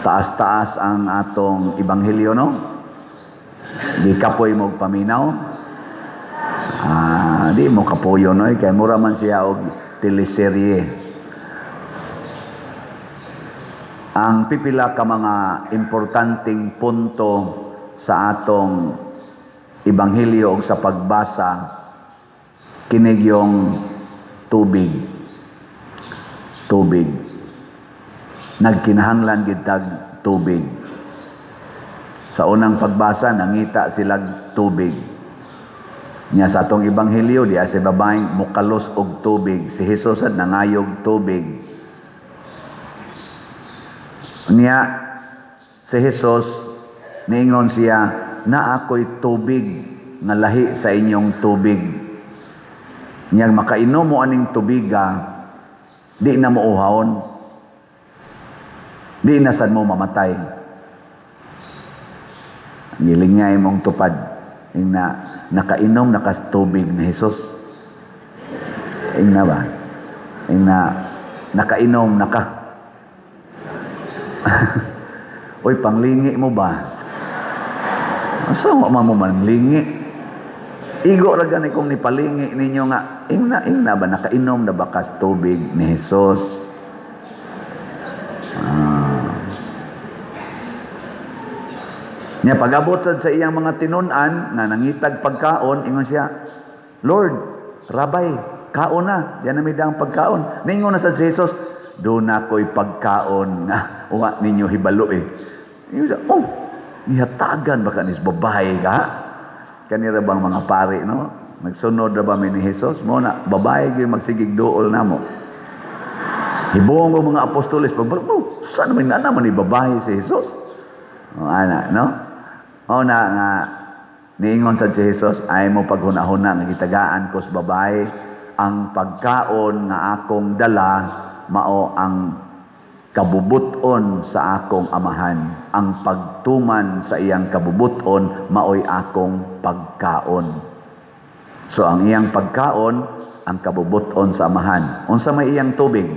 Taas-taas ang atong ebanghelyo, no? Gikapoy mo paminaw. Ah, di mo kapoyo, no, kay mura man siya og teleserye. Ang pipila ka mga importanteng punto sa atong ebanghelyo og sa pagbasa, kinig yung tubig. Tubig. Nagkinahanglan gid tag tubig. Sa unang pagbasa, nangita silag tubig. Nya sa atong ebanghelyo, diya si babaeng mukalos og tubig. Si Jesus ad nangayog tubig. Niya si Jesus, niingon siya, "Naa ko'y tubig nga lahi sa inyong tubig. Niyang makainom mo aning tubiga, di na mo uhawon. Di na sad mo mamatay." Giling niya imong tupad. Ing na, nakainom na kas tubig ni Jesus. Ing na ba? Ing na, nakainom na ka. Uy, panglingi mo ba? Asa mo man mo manlingi? Igo ra gani kung nipalingi ninyo nga, ing na ba, nakainom na ba kas tubig ni Jesus? Ah. Nya pag-abot sad sa iyang mga tinun-an nga nangitag pagkaon, ingon siya, "Lord, Rabbi, kaon na, diyan na mi ang pagkaon." Ningon na sa Jesus, "Duna ko'y pagkaon nga wa ninyo hibalo eh." Ingon siya, "Oh, nihatagan ba ka nis babae ka?" Kanira bang mga pari, no? Nagsunod ra ba mi ni Jesus? Mo na, babae gyud magsigig duol namo. Hibuong ko mga apostoles, pagbalik, "Oh, saan naman na naman ni babae si Jesus?" O, ana, no? O na nga, niingon sad si Jesus, "Ay mo paghuna-huna nga gitagaan ko sa babae, ang pagkaon nga akong dala, mao ang kabubuton sa akong amahan. Ang pagtuman sa iyang kabubuton, maoy akong pagkaon." So ang iyang pagkaon, ang kabubuton sa amahan. Unsa may iyang tubig?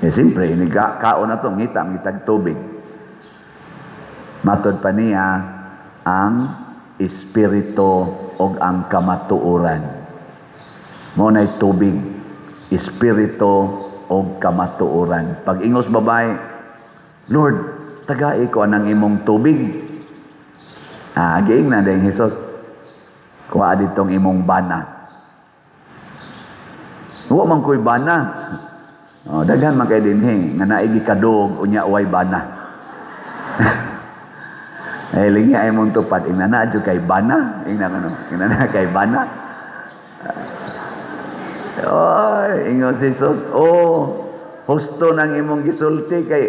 Eh, siyempre, ini kaon na to, ngita, ngitag tubig. Matod pa niya, ang espiritu og ang kamatuoran. Mo na'y tubig, espiritu og kamatuoran. Pag ingos babae, "Lord, tagai ko anang imong tubig." Ah, giing na din Jesus, "Kuha ditong imong bana." "Wa man ko'y bana." Oh, daghan man kay dinhi nga naigi kadog unya way bana. Eh, lingi ay mong tupad, ingna na adyo kay bana, ingna kano, ingna na kay bana. Oy, ingon si Jesus, "Oh, husto nang imong gisulti kay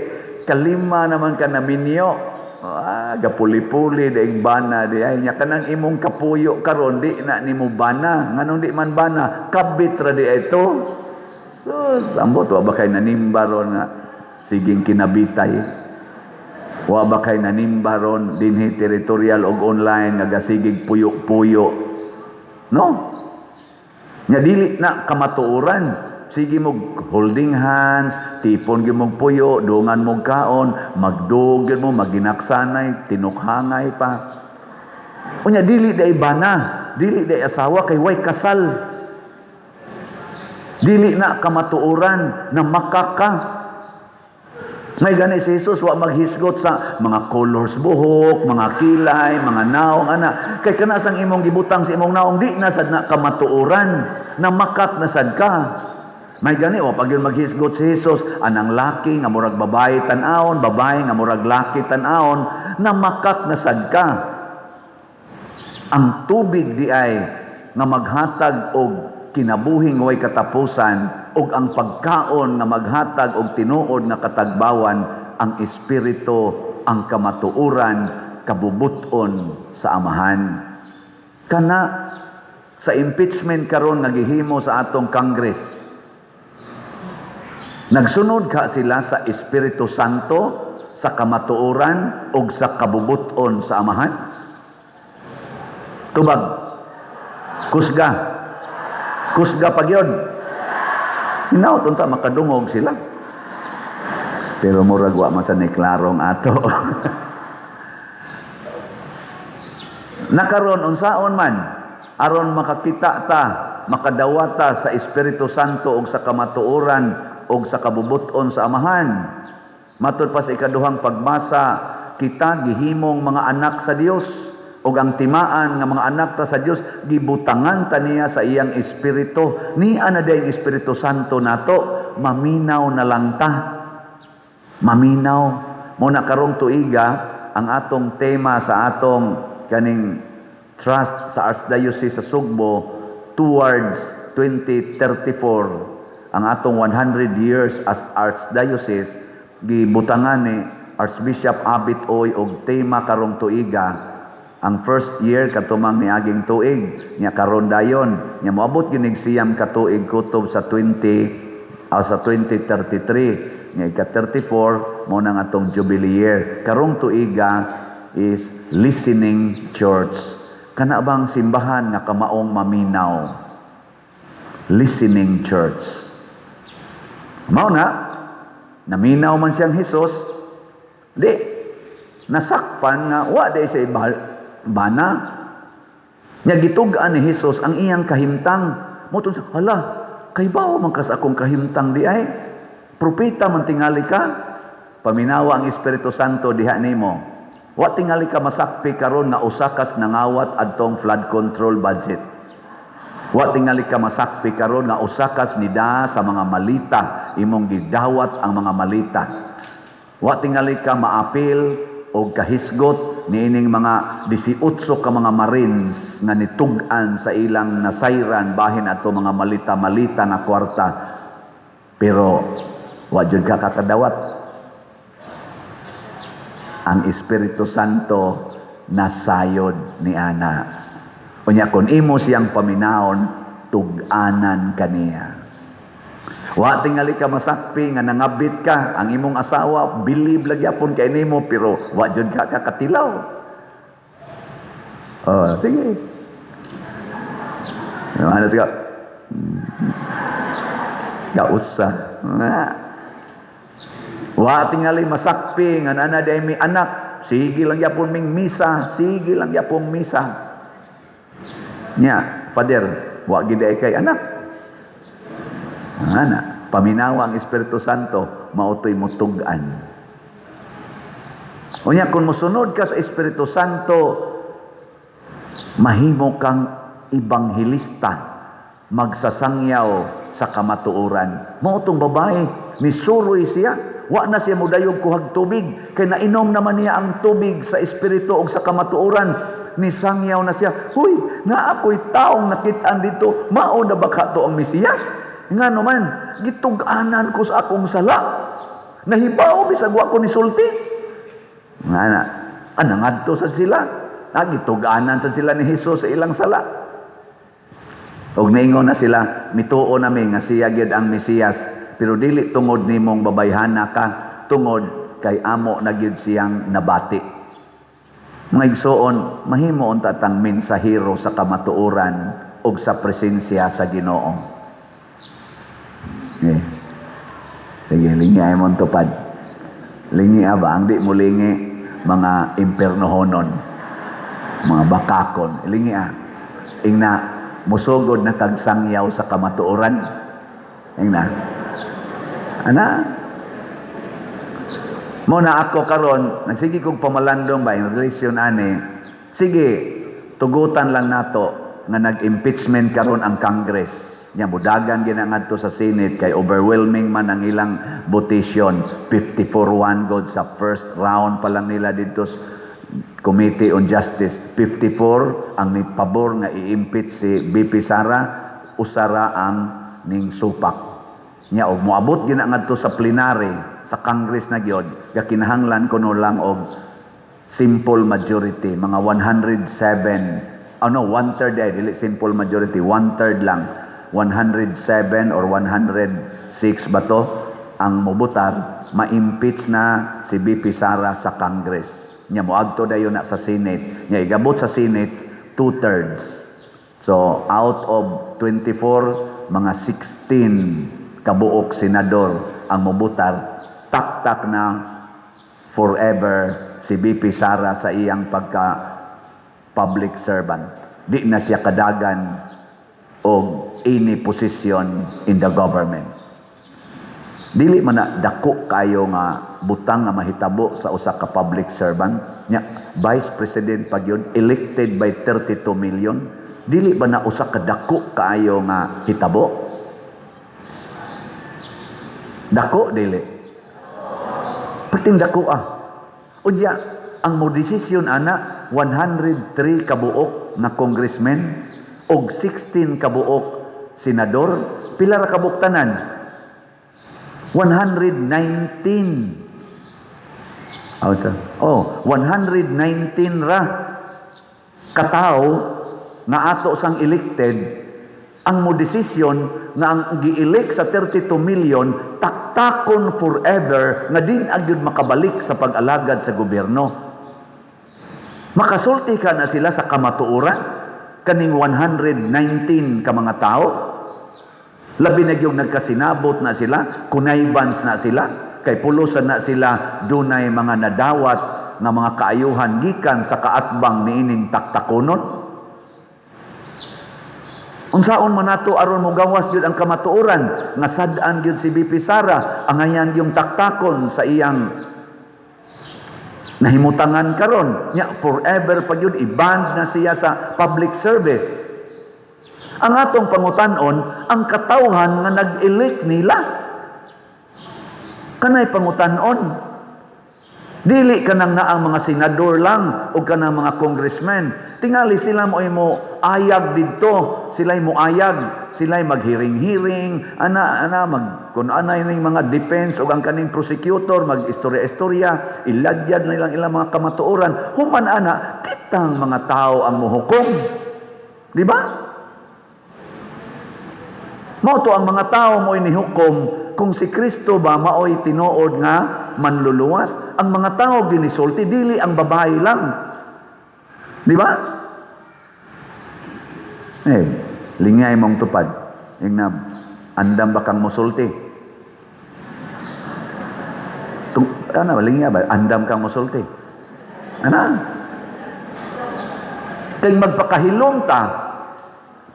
kalima naman ka naminyo. Ah, gapuli-puli daig bana di ay nya kanang imong kapuyo karon di na nimo bana. Nganong di man bana? Kabit ra di ay to." So, ambot, wa ba kay nanimba ron nga siging kinabitay? Wa ba kay nanimba ron dinhi territorial og online nga gasigig puyo-puyo? No? Nya dili na kamatuoran. Sige mo holding hands, tipon gyud mong puyo, dungan mong kaon, magdug gyud mo, maginaksanay, tinukhangay pa. Unya dili day bana, dili day asawa kay way kasal. Dili na kamatuoran na makaka. May gani si Jesus wa maghisgot sa mga colors buhok, mga kilay, mga naong ana. Kay kana sang imong gibutang sa imong naong, di na sad na kamatuoran na makak na sad ka. May gani wa pag yun maghisgot si Jesus anang laki nga murag babae tan-awon, babae nga murag laki tan-awon, na makak na sad ka. Ang tubig di ay nga maghatag og kinabuhing way katapusan ug ang pagkaon nga maghatag og tinuod nga katagbawan, ang espiritu, ang kamatuoran, kabubuton sa Amahan. Kana sa impeachment karon nga gihimo sa atong Congress, nagsunod ka sila sa Espiritu Santo, sa kamatuoran ug sa kabubuton sa Amahan? Tubag. Kusga. Kusga pa gyud. Hinaot unta makadungog sila. Pero murag wa man sa ni klarong ato. Nakaron unsaon man aron makakita ta, makadawata sa Espiritu Santo ug sa kamatuoran ug sa kabubut-on sa Amahan? Matud pa sa ikaduhang pagbasa, kita gihimong mga anak sa Dios, ug ang timaan nga mga anak ta sa Dios, gibutangan ta niya sa iyang espiritu. Nia na diay ang Espiritu Santo nato, maminaw na lang ta. Maminaw. Mao na karong tuiga, ang atong tema sa atong kaning trust sa Archdiocese sa Sugbo towards 2034, ang atong 100 years as Archdiocese, gibutangan ni Archbishop Abit Uy og tema karong tuiga. Ang first year katumang niaging tuig nya, karon dayon nya moabot ginig 9 ka tuig kutob sa 20 sa 2033 nya, ika 34 mao nang atong jubilee year. Karong tuiga is listening church. Kana bang simbahan nga kamaong maminaw? Listening church. Mao na naminaw man siyang Hesus, di nasakpan nga wa di sa bana nya. Gitug-an ni Hesus ang iyang kahimtang. Mo siya, "Hala, kay bawo man kas akong kahimtang di ay propeta man tingali ka." Paminawa ang Espiritu Santo diha nimo. Wa tingali ka masakpi karon nga usa kas nangawat adtong flood control budget. Wa tingali ka masakpi karon nga usa kas nida sa mga malita, imong gidawat ang mga malita. Wa tingali ka maapil o kahisgot niining mga 18 ka mga Marines nga nitug-an sa ilang nasayran bahin ato mga malita-malita nga kwarta. Pero wa jud ka kakadawat. Ang Espiritu Santo nasayod ni ana. Unya kung imo siyang paminawon, tug-anan kaniya. Wa tingali ka masakpi nga nangabit ka, ang imong asawa believe lagi apon kay nimo, pero wa jud ka kakatilaw. Oh, sige. Ano ka? Kausa. Wa tingali masakpi nga ana day mi anak, sige lang yapon ming misa, sige lang yapon misa. Nya, Father, wa gid ay kay anak. Ana, paminawa ang Espiritu Santo, mao to'y mutug-an. Unya kung mosunod ka sa Espiritu Santo, mahimo kang ibanghilista, magsasangyaw sa kamatuoran. Mao tong babae, nisuroy siya, wa na siya mudayog kuhag tubig, kay nainom naman niya ang tubig sa Espiritu ug sa kamatuoran. Nisangyaw na siya, "Huy, naa ko'y taong nakit-an dito, mao na ba ka to ang Mesiyas? Nga naman, gitug-anan ko sa akong sala. Nahibaw bisag wa ko nisulti." Nga na, anangadto sad sila. Ah, gitug-anan sad sila ni Jesus sa ilang sala. Og naingon na sila, "Mituo nami nga siya gyud ang Mesiyas, pero dili tungod nimong babayhana ka, tungod kay amo na gyud siyang nabati." Mga igsoon, mahimo unta tang mensahero sa kamatuoran ug sa presensya sa Ginoo. Eh. Sige, lingi ay mong tupad. Lingi ba? Ang di mo lingi, mga impernohonon, mga bakakon. Lingi ah. Ingna, musugod na kag sangyaw sa kamatuoran. Ingna. Ana, mao na ako karon nagsige kog pamalandong ba in relation ani. Sige, tugutan lang nato nga nag-impeachment karon ang Congress. Nya mudagan gina ngadto sa Senate kay overwhelming man ang ilang votation, 54-1 god sa first round pa lang nila dito sa Committee on Justice. 54 ang nipabor nga i-impeach si VP Sara, usara ang ning supak. Nya og moabot gina ngadto sa plenary sa Congress na gyud, gakinahanglan kuno lang og simple majority, mga 107, ano, one third ay dili simple majority, one third lang, 107 or 106 ba to ang mobotar, ma-impeach na si VP Sara sa Congress. Nya moadto dayon na sa Senate. Nya igabot sa Senate, two thirds. So out of 24, mga 16 kabuok senador ang mobotar. Taktak na forever si VP Sara sa iyang pagka public servant. Di na siya kadagan og any position in the government. Dili man na dako kayo nga butang nga mahitabo sa usa ka public servant nya, vice president pa gyud, elected by 32 million? Dili ba na usa ka dako kaayo nga hitabo? Dako, dili? Perting dako ah. Unya ang mo desisyon ana, 103 kabuok na congressmen og 16 kabuok senador. Pila ra kabuok tanan? 119. Oh, oh, 119 ra katawo nga ato sang elected ang mo desisyon nga ang gi-elect sa 32 million taktakon forever nga di na gyud makabalik sa pag-alagad sa gobyerno. Makasulti ka na sila sa kamatuoran kaning 119 ka mga tao? Labi na yung nagkasinabot na sila, connivance na sila, kay pulusan na sila dunay mga nadawat nga mga kaayuhan gikan sa kaatbang niining taktakonon. Unsaon man nato aron mogawas gyud ang kamatuoran nga sad-an gyud si VP Sara, angayan yung taktakon sa iyang nahimutangan karon nya, forever pa gyud i-banned na siya sa public service? Ang atong pangutan-on, ang katawhan nga nag-elect nila. Kanay pangutan-on. Dili kanang naang mga senador lang o kanang mga congressmen. Tingali sila mo ay mo ayag didto, sila'y mo ayag, sila'y maghiring-hiring, ana ana mag kun anay ning mga defense o ang kaning prosecutor mag-istorya-istorya, iladyad nilang ilang mga kamatuoran. Human ana, kitang mga tao ang mohukom. Di ba? Mao to ang mga tao mo'y nihukom kung si Kristo ba maoy tinuod nga manluluwas. Ang mga tao ginisulti, dili ang babae lang. Di ba? Eh, lingay mong tupad. Ingna, andam ba kang musulti? Tung, ano, lingay ba? Andam kang musulti. Ano? Kay magpakahilom ta,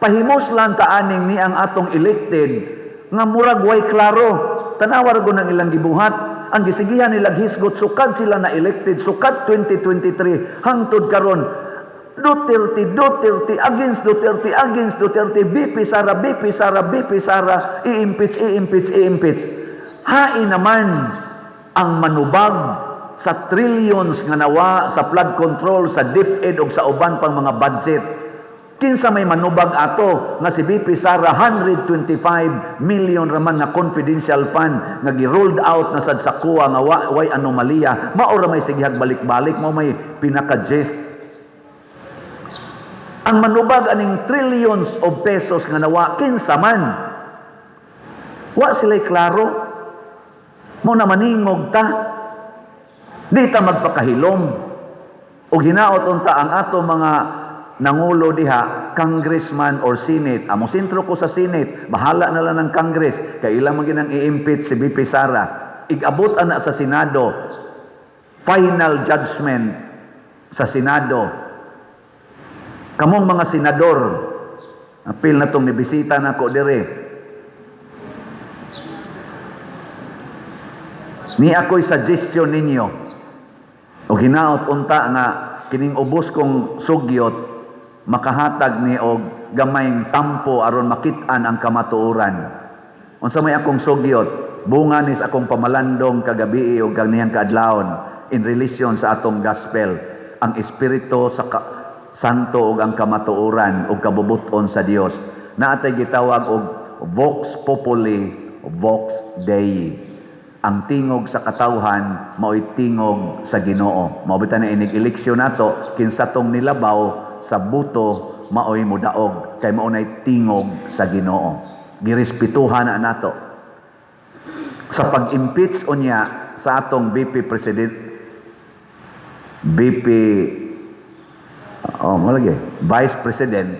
pahimuslan ta aning ni ang atong elected nga murag way klaro. Tanawa ra ng ilang gibuhat. Ang gisigihan nila hisgot sukad sila na elected, sukad 2023 hangtod karon, Duterte, Duterte, against Duterte, against Duterte, VP Sara, VP Sara, VP Sara, i-impeach, i-impeach, i-impeach. Hain naman ang manubag sa trillions nga nawa sa flood control, sa DepEd o sa uban pang mga budget? Kinsa may manubag ato nga si VP Sara, 125 million raman nga confidential fund nga gi-rolled out na sad sa COA nga way anomalya, mao ra may sigihag balik-balik, mao may pinaka-gist? Ang manubag aning trillions of pesos nga nawa, kinsa man? Wa sila'y klaro. Mao na maningog ta. Di ta magpakahilom. O hinaot unta ang ato mga nangulo diha, congressman or senate. Amo sentro ko sa senate, bahala na lang ng Congress kay ilang man ginang i-impeach si VP Sara. Igabot ana sa Senado, final judgment sa Senado. Kamong mga senador, apil na tong nibisita nako dire. Ni ako'y suggestion ninyo. O hinaot unta nga kining ubos kong sugyot makahatag ni og gamayng tampo aron makit-an ang kamatuoran. Unsa may akong sugyot? Bunga nis akong pamalandong kagabi o kaniyang kaadlawon in relation sa atong gospel, ang Espiritu sa Santo ug ang kamatuoran ug kabubut-on sa Dios. Naatay gitawag og vox populi, vox Dei. Ang tingog sa katawhan mao'y tingog sa Ginoo. Mao bitaw na inig eleksyon nato, kinsa tong nilabaw sa buto maoy mudaog kay mao nay tingog sa Ginoo. Girespetuhan na nato. Sa pag-impeach unya sa atong VP President, VP, oh, mo lagi, Vice President,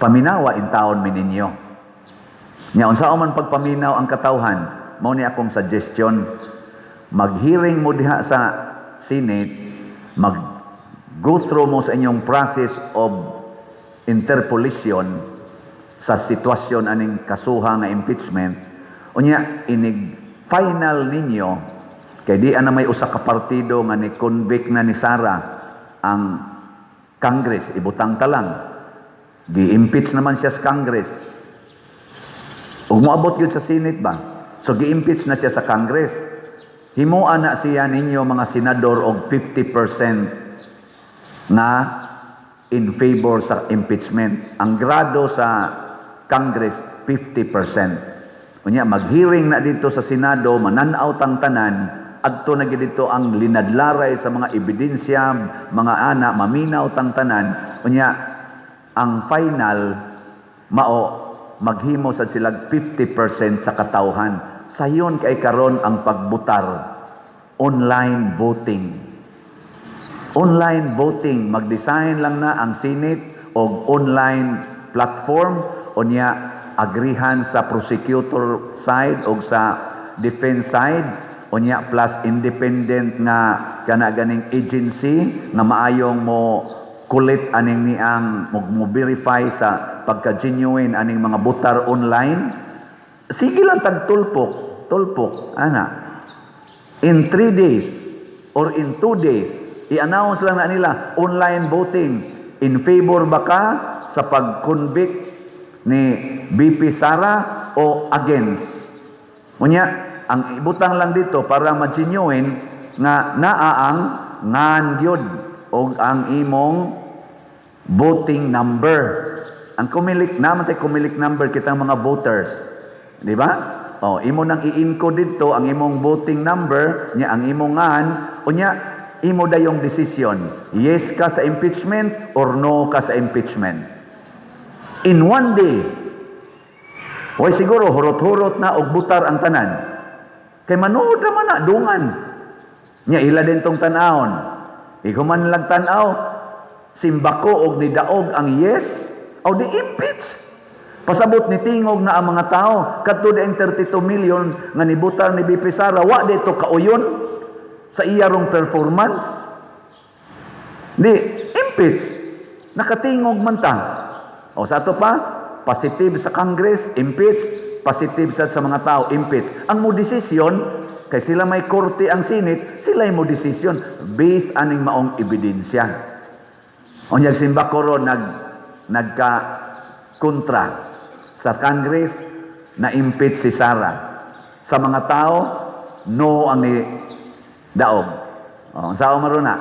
paminawa in taon mi ninyo. Nya unsa man pagpaminaw ang katawhan? Mao ni akong suggestion. Mag-hearing mo diha sa Senate, mag go through mo sa inyong process of interpolation sa sitwasyon aning kasuha nga impeachment. Unya inig final ninyo, kay di ana may usa ka partido nga ni convict na ni Sara ang Congress, ibutang ta lang gi-impeach naman siya sa Congress ug moabot gyud sa Senate ba. So gi-impeach na siya sa Congress, himoa na siya ninyo mga senador og 50% na in favor sa impeachment. Ang grado sa Congress, 50%. Unya mag-hearing na dito sa Senado, mananaw tang tanan, adto na gid dito ang linadlaray sa mga ebidensya, mga ana, maminaw tang tanan. Unya ang final mao maghimo sad silag 50% sa katawhan. Sayon kay karon ang pagbutar, online voting. Online voting, mag-design lang na ang Senate og online platform, unya agrihan sa prosecutor side og sa defense side, unya plus independent nga kana ganing agency nga maayong mo kulit aning niang mo verify sa pagka-genuine aning mga butar online. Sige lang tagtulpok tulpok ana. In 3 days or in 2 days, i-announce lang na nila online voting, in favor ba ka sa pag-convict ni VP Sara o against. Unya, ang ibutang lang dito para ma-genuine nga naa ang ngan gyud og ang imong voting number. Ang Comelec, naman tay Comelec number kitang mga voters. Di ba? Oh, imo nang i-encode dito ang imong voting number, nya ang imong ngan, unya imo dayong decision. Yes ka sa impeachment or no ka sa impeachment. In one day. Way siguro hurot-hurot na og butar ang tanan. Kay manood naman na dungan. Nya ila din tong tan-awon. Ikaw man lang tan-aw, simbako og nidaog ang yes, o di impeach. Pasabot ni tingog na ang mga tao. Kadto di ang 32 million nga nibutar ni VP Sara, wa dito kauyon sa iyarong performance. Di, impeach. Nakatingog man ta. O sa ato pa, positive sa Congress, impeach. Positive sa mga tao, impeach. Ang mo desisyon, kay sila may korte ang Senate, sila mo desisyon based aning maong ebidensya. Unyag simbako ron nagka kontra sa Congress na impeach si Sara. Sa mga tao, no ang ni daog. O, ang sao maron na?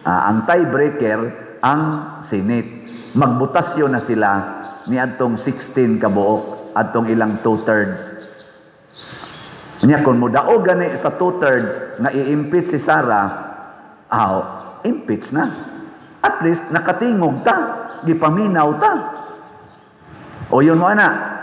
Ah, ang tiebreaker ang Senate. Magbutasyon na sila ni adtong 16 kabuok, adtong ilang two-thirds. Unya kung mudaog gani sa two-thirds nga i-impeach si Sara, aw, impeach na. At least nakatingog ta, gipaminaw ta. O yun mo ana.